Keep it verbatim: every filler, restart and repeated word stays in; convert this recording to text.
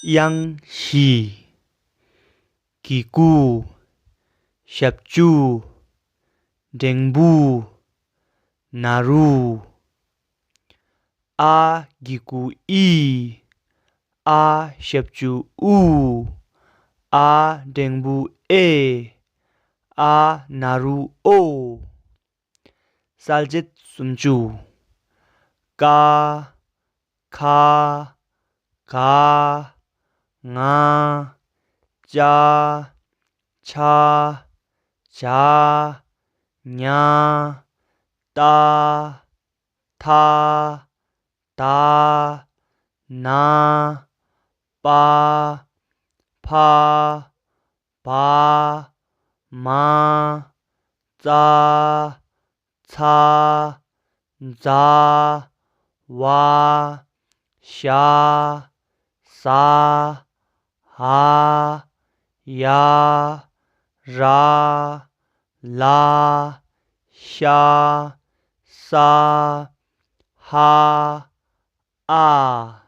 དབྱངས་བཞི། གི་གུ། ཞབས་ཀྱུ། འགྲེང་བུ། ན་རུ། ཨ་གི་གུ་ཨི། ཨ་ཞབས་ཀྱུ་ཨུ། ཨ་འགྲེང་བུ་ཨེ། ཨ་ན་རུ་ཨོ། གསལ་བྱེད་སུམ་ཅུ། ཀ། ཁ། ག། ང་། ཅ། ཆ། ཇ། ཉ། ཏ། ཐ། ད། ན། པ། ཕ། བ། མ། ཙ། ཚ། ཛ། ཝ། ཞ། ཟ། འ། ཡ། ར། ལ། ཤ། ས། ཧ། ཨ།